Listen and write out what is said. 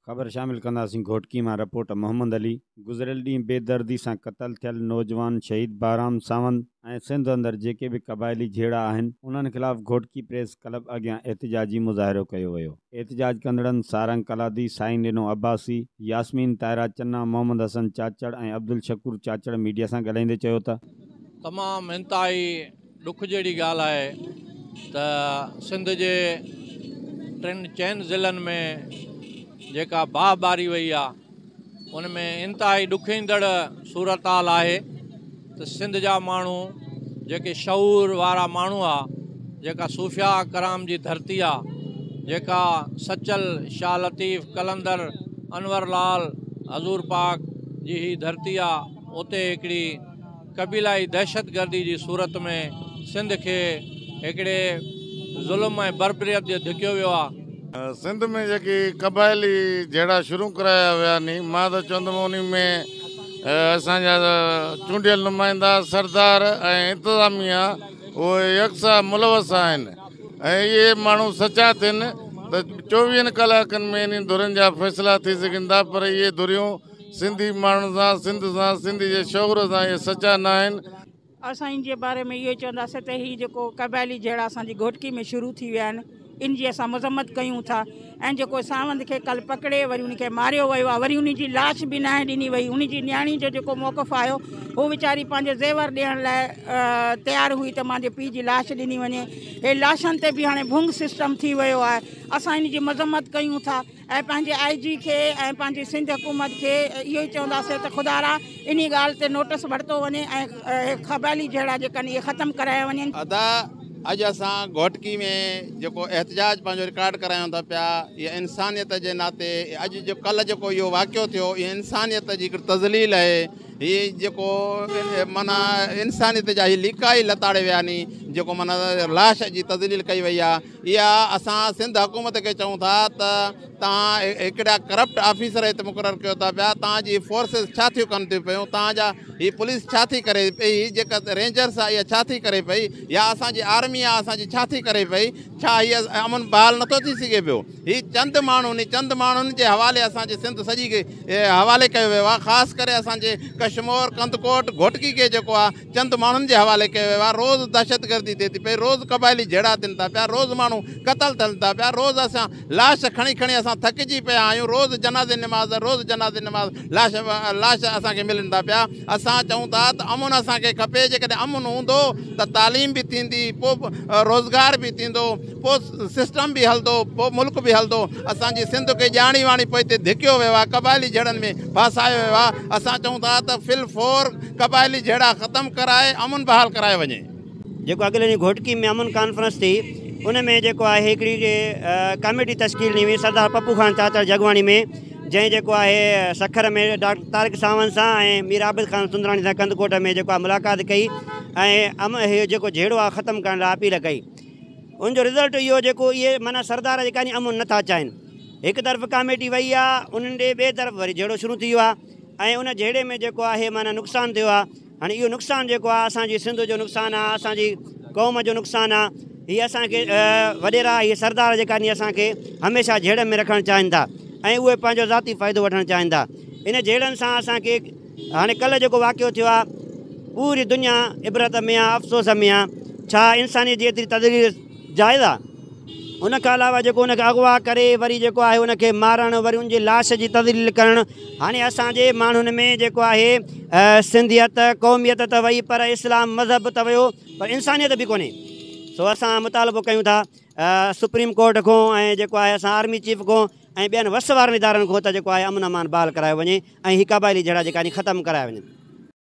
خبر شامل ڪنداسين گهوٽڪي مان رپورٽ محمد علي، گذريل ڏينهن بي دردي سان قتل ٿيل نوجوان شهيد بهرام ساوند ۽ سنڌ اندر جيڪي به قبائلي جهيڙا آهن انهن خلاف گهوٽڪي پريس ڪلب اڳيان احتجاجي مظاهرو ڪيو ويو. احتجاج ڪندڙن سارنگ ڪلادي، سائين ڏنو عباسي، ياسمين طاهره چنا، محمد حسن چاچڙ ۽ عبدالشڪور چاچڙ ميڊيا سان ڳالهائيندي چيو ته. تمام انتهائي ڏک جهڙي ڳالهه آهي ته سنڌ جي ٽن چئن ضلعن ۾ جيڪا باهه ٻاري وئي آهي ان ۾ انتهائي ڏکوئيندڙ صورتحال آهي ته سنڌ جا ماڻهو جيڪي شعور وارا ماڻهو آ جيڪا صوفياء ڪرام جي ڌرتي آ جيڪا سچل شاهه لطيف قلندر انور لال حضور پاڪ جي هي ڌرتي آ اتي هڪڙي قبيلائي دهشتگردي جي صورت ۾ سنڌ کي هڪڙي ظلم ۽ بربريت جي ڌڪيو ويو آ. سنڌ ۾ جيڪي قبائلي جهيڙا شروع ڪرايا ويا ني مان ته چوندم انهي ۾ اسان جا چونڊيل نمائندا سردار ۽ انتظاميا اهي يڪسا ملوث آهن ۽ اهي ماڻهو سچا ٿين ته چوويهن ڪلاڪن ۾ انهن ڌرين جا فيصلا ٿي سگهن ٿا پر اهي ڌريون سنڌي ماڻهن سان، سنڌ سان، سنڌ جي شعور سان اهي سچا نه آهن. اسان ان جي باري ۾ اهو ئي چونداسين ته هي جيڪو قبائلي جهيڙا اسان جي گهوٽڪي ۾ شروع ٿي ويا آهن ان جي اسان مذمت ڪيون ٿا ۽ جيڪو ساوند کي ڪل پڪڙي وري ان کي ماريو ويو آهي وري ان جي لاش به ناهي ڏني وئي ان جي نياڻي جو جيڪو موقف آيو هو ويچاري پنهنجو زيور ڏيڻ لاء تيار هئي ته مانجي پيء جي لاش ڏني وڃي هي لاشن تي به هاڻي ڀونگ سسٽم ٿي ويو آهي اسان ان جي مذمت ڪيون ٿا. ۽ پنهنجي آء جي کي ۽ پنهنجي سنڌ حڪومت کي اهو ئي چونداسين ته خدارا انهي ڳالهه تي نوٽس ورتو وڃي ۽ قبائلي جهيڙا جيڪا آهن اهي ختم ڪرايا وڃن. ادا اڄ اسان گهوٽڪي ۾ جيڪو احتجاج پنهنجو رڪارڊ ڪرايون ٿا پيا اها انسانيت جي ناتي اڄ جو ڪلهه جيڪو اهو واقعو ٿيو اهو انسانيت جي هڪڙي تذليل آهي هي جيڪو معنيٰ انسانيت جا هي ليڪا ئي لتاڙي ويا ني جيڪو معنيٰ لاش جي تذليل ڪئي وئي آهي اها اسان سنڌ حڪومت کي چئون ٿا ته توهان هڪڙا ڪرپٽ آفيسر هت مقرر ڪيو ٿا پيا توهان جي فورسز ڇا ٿيون ڪن ٿيون پيون توهان جا هي پوليس ڇا ٿي ڪري پئي هي جيڪا رينجرس آهي اها ڇا ٿي ڪري پئي يا اسان جي آرمي آهي اسان جي ڇا ٿي ڪري پئي ڇا هي امن بحال نٿو ٿي سگهي پيو هي چند ماڻهن چند ماڻهن جي حوالي اسان جي سنڌ سڄي کي حوالي ڪيو ويو آهي خاص ڪري اسان جي ڪشمور ڪنڌڪوٽ گهوٽڪي کي جيڪو آهي چند ماڻهن جي حوالي ڪيو ويو آهي، روز دهشتگردي ٿئي ٿي پئي، روز قبائلي جهيڙا ٿين ٿا پيا، روز ماڻهو قتل ٿين ٿا پيا، روز اسان لاش کڻي کڻي اسان ٿڪجي پيا آهيون، روز جنازي نماز، روز جنازي نماز لاش لاش اسان کي ملن ٿا پيا، اسان چئون ٿا ته امن اسان کي کپي، جيڪڏهن امن هوندو ته تعليم به ٿيندي، پوء روزگار به ٿيندو، پوء سسٽم به هلندو، پوء ملڪ به هلندو، اسان جي سنڌ کي ڄاڻي واڻي پوئتي ڌڪيو ويو آهي، قبائلي جهيڙن ۾ ڦاسايو ويو آهي، اسان چئون ٿا ته في الفور قبائلي جهيڙا ختم ڪرائي امن بحال ڪرايو وڃي. جيڪو اڳلي ڏينهن گهوٽڪي ۾ امن ڪانفرنس ٿي ان ۾ جيڪو آهي هڪڙي ڪاميٽي تشڪيل ڏني وئي سردار پپو خان چاچڙ جي اڳواڻي ۾ جنهن جيڪو آهي سکر ۾ ڊاڪٽر طارق ساوند سان ۽ مير عابد خان سندراڻي سان ڪنڌڪوٽ ۾ جيڪو آهي ملاقات ڪئي ۽ امن هي جيڪو جهيڙو آهي ختم ڪرڻ لاء اپيل ڪئي ان جو رزلٽ اهو جيڪو اهي معنيٰ سردار جيڪا آهن امن نٿا چاهين هڪ طرف ڪاميٽي وئي آهي انهن ڏي ٻئي طرف وري جهيڙو شروع ٿي ويو آهي ۽ ان جهيڙي ۾ جيڪو آهي معنيٰ نقصان ٿيو آهي هاڻي اهو نقصان جيڪو آهي اسان جي سنڌ جو نقصان آهي اسان جي قوم جو نقصان آهي هي اسان کي وڏيرا هي سردار جيڪا آهن اسان کي هميشه جهيڙن ۾ رکڻ چاهين ٿا ۽ اهي پنهنجو ذاتي فائدو وٺڻ چاهين ٿا ان جهيڙن سان اسان کي هاڻي ڪلهه جيڪو واقعو ٿيو آهي پوري دنيا عبرت ۾ آهي افسوس ۾ آهي ڇا انسانيت جي ايتري تذليل جائز آهي ان کان علاوه جيڪو ان کي اغوا ڪري وري جيڪو آهي ان کي مارڻ وري ان جي لاش جي تذليل ڪرڻ هاڻي اسان جي ماڻهن ۾ جيڪو آهي سنڌيت قوميت ته وئي پر اسلام مذهب ته ويو پر انسانيت به ڪونهي سو اسان مطالبو ڪيون ٿا سپريم ڪورٽ کان ۽ جيڪو آهي اسان آرمي چيف کان ۽ ٻين وس وارن ادارن کان ته جيڪو آهي امن امان بحال ڪرايو وڃي ۽ هي قبائلي جهيڙا جيڪا آهن ختم ڪرايا وڃن.